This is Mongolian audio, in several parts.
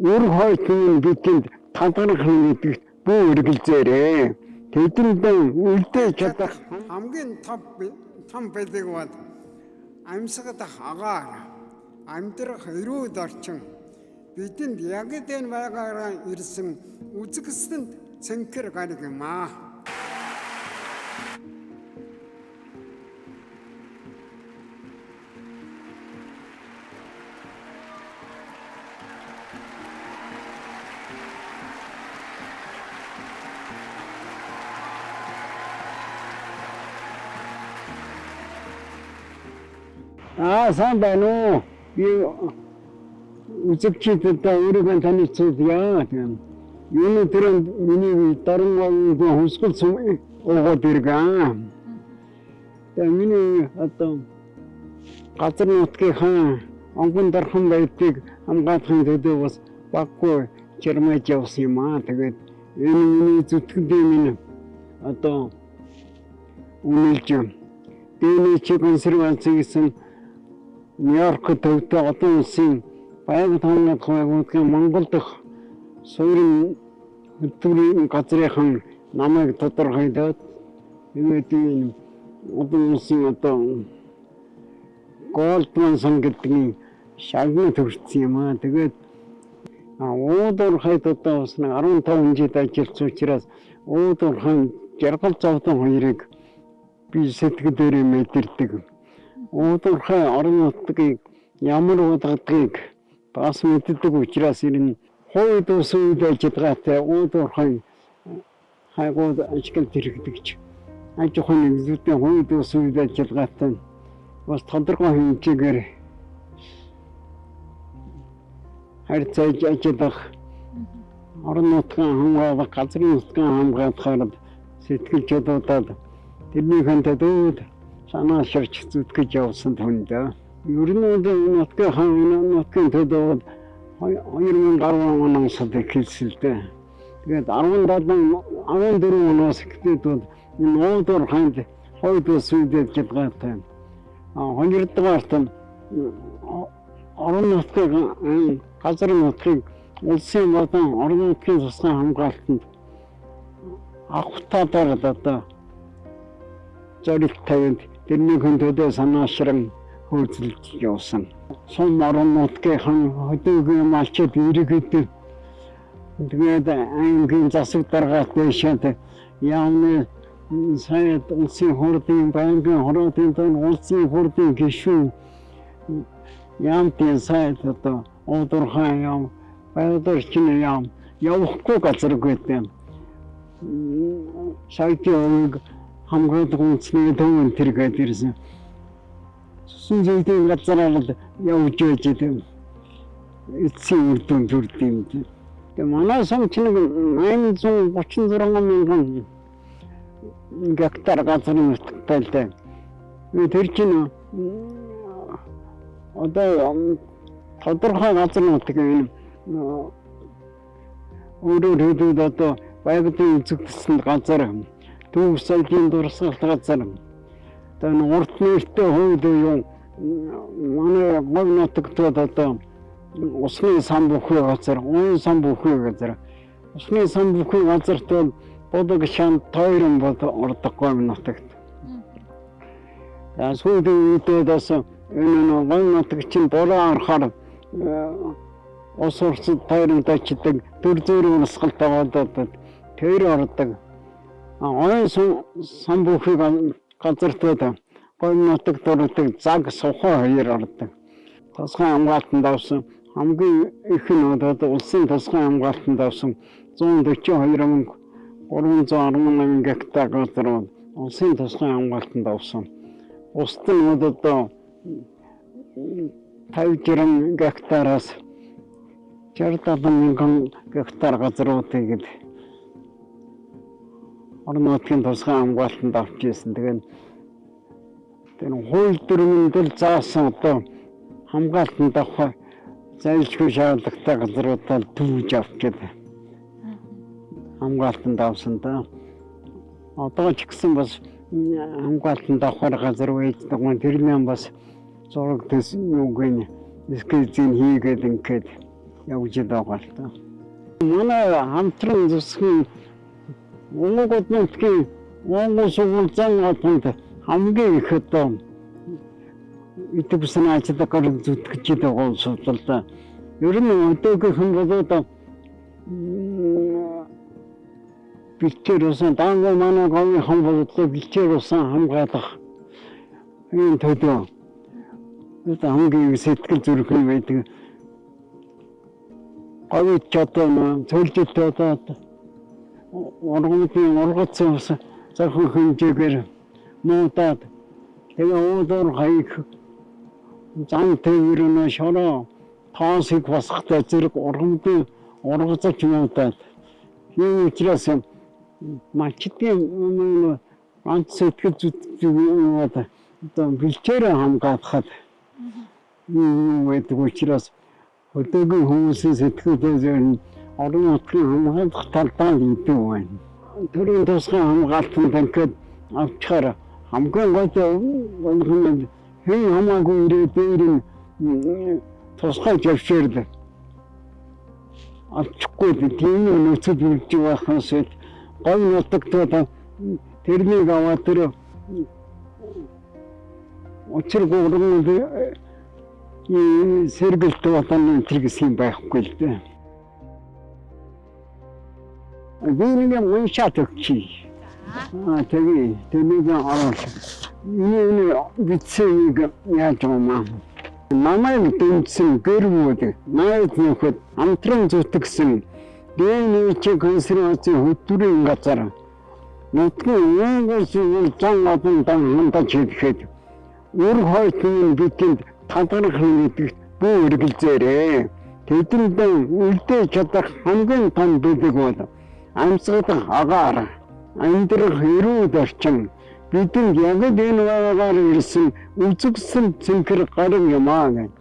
Үр хойтон бидэнд талгарах гэдэгт бүү үргэлзээрэй. Тэдэнд үлдээж чадах хамгийн том бэлэг бол амьсгадах агаар, амьдрах эрүүл орчин бидэнд яг л энэ байгаараа ирсэн үзэгсэнд цэнхэр гариг юм аа. Аа, сайн байна уу? Би үзэгчдэд өөрийгөө танилцуулъя. Юуны түрүүнд миний дорн хүсгэл сум уугаад иргэн. Тэгээ миний одоо газар нутгийнхаа онгон дархан байдгийг хамгаалахын төлөө бас баггүй чирмэж явсан юм аа. Тэгээд энэ миний зүтгэлийн минь одоо үнэлж дэнэч консерваци гэсэн Нью-Йорк төвтэй олон улсын байгаль хамгаалах байгууллагын Монгол дахь суурин хөтөлбөрийн газрынхан намайг тодорхойлоод тэгээд энэ олон улсын одоо Голдман сан гэдгийн шагнал төвшсөн юм аа. Тэгээд ууд уурхайд одоо бас 15 жил ажилласан учраас ууд уурхайн жаргал зовлон хоёрыг би сэтгэл дээрээ мэдэрдэг. Ууд уурхай орон нутгийг ямар уудагдгийг бас мэддэг учраас ер нь хувь ус үед ажиллагаатай ууд уурхай хайгууд ашиглалт хэрэглэгч аж ахуйн нэгдлүүдийн хувь ус үед ажиллагаатай бас тодорхой хэмжээгээр харьцаж ажиллах, орон нутгийн хамгаалах, газрын нутгийн хамгаалахаар сэтгэл чадуудаад тэрнийхэн төлөө санаа ширч зүтгэж явсан түндэ. Ер нь нутгийн төлөө 2000 гаруй оноос эхэлсэн л дээ. Тэгээд 17 14 оноос эхлээд бол энэ ууд уурхайд хувь ус үед ажиллагаатай. Хоёрдугаарт орон нутгийг, газар нутгийг улсын болон орон нутгийн тусгай хамгаалтанд авах талаар одоо зорилт тавинд тэрнийхэн төлөө санаашран хөөцөлж явсан. Сум орон нутгийнхан хөдөөгийн малчид иргэд тэгээд аймгийн засаг даргаат дэшээд яамны сайд, улсын хурлын, байнгын хурлын тон улсын хурлын гишүүн, яамтын сайд, одоо ууд уурхайн яам, байгаль орчны яам явахгүй газаргүй гэдэг. Сайтын овыг хамгаалах үндэсний төв энэ төр гээд ирсэн. Сүсэн зүйлийн газараар л явж байж тийм эцсийн үр дүнд хүрд юм. Тэгээ манай сум чинь 836 мянган гектар газар нутагтай л дээ. Тэр чинь одоо тодорхой газар нутаг энэ өөрөөр хэлбэл одоо байгалийн үзэгдсэн газар, төв соёлын дурсгалт газар, одоо энэ урт нэртэй хууль юу манай говь нутагтууд одоо усны сан бүхий газар, уян сан бүхий газар, усны сан бүхий газарт бол бодог, шанд, тойрон бод ордог говь нутагт. За сүүлийн үедээ бас энэ говь нутаг чинь бороо орохоор ус урсад тойромд очдог, төр зөөр урсгалт болоод тэр ордог. Оюун сан бүхий газартууд говь нутагт ордог заг, сухай хоёр ордог. Тусгай хамгаалтанд авсан хамгийн их нь одоо улсын тусгай хамгаалтанд авсан 142 318 гектар газар бол улсын тусгай хамгаалтанд авсан. Бусд нь бол одоо 50 60 гектараас 60 70 мянган гектар газруудыг орон нутгийн тусгай хамгаалтанд авч ирсэн. Тэгээд тэр хууль дүрмэнд л заасан одоо хамгаалтанд авах зайлшгүй шаардлагатай газруудаа түүж авчиад хамгаалтанд авсан да. Одоо ч гэсэн бас хамгаалтанд авахар газар байдаг. Тэрний бас зураг төс юуг нь скетчийг хийгээд ингээд Явж байгаа л та. Манай хамтран зүсгийн Монгол нутгийн Монгол сугуулзан одонд хамгийн их одоо идэвсэн ажиллагаар зүтгэж байгаа улсууд л да. Ер нь өдөөгийнхэн бол одоо бэлчээр усан данга манай говийн бол бэлчээр усан хамгаалах ийм төлөө одоо хамгийн сэтгэл зүрхэн байдаг. Говьч одоо цөлжөлт одоо ургамлын ургацсан ус зохих хэмжээгээр муудаад тэгээ уудуур хаяг зан тээвэр нь шороо тоосыг босгохтой зэрэг ургамлын ургацч муудаад ийм учраас мачдын ганц сэтгэл зүтгэж одоо бэлчээрээ хамгаалахад юм байдаг учраас хөдөөгийн хүмүүсийн сэтгэлээ нь орон нутгийн хамгаалах талдаа идэв байна. Төрийн тусгай хамгаалтан танкид авчаар хамгийн гол нь хэн хамаагүй ирээд дээр нь тусгай зөвшөөрөл авчихгүй тийм нөхцөл бүрдэж байхаас говь нутагт тэрнийг аваад тэр учиргүй ургамал сэргэлт болон тэр гэсэн юм байхгүй л дээ. Би нэг юм уншаад өгчий. Аа тэгээ тэрнийг оруулах. Энэ бичсэнийг яаж юм аа? Намайг дэмжсэн гэр бүл, найз нөхөд хамтран зүтгэсэн ДНХ консервацийн хөтөлбөрийн газар нутгийн Монгол зүйл зан олон дан хандаж хэлэхэд үр хойтны бидэнд талархах гэдэгт бүү эргэлзээрэй. Тэдэнд үлдээж чадах хамгийн том бэлэг бол амьсгалах агаар, амьдрах эрүүл орчин бидэнд яг л энэ байгаагаар ирсэн үзэгсэн цэнхэр гарan юм аа гэх.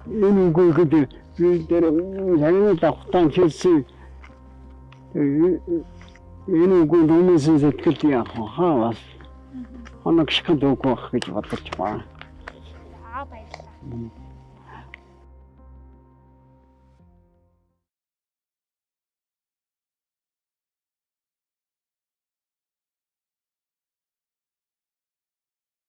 Энэ үгүйхэд би тэр яг давхтан хэлсэн энэ үгүй хүмүүсийн сэтгэлд яах вэ? Хаа бас хоног шахад үг байх гэж бодож байна. За, баярлалаа.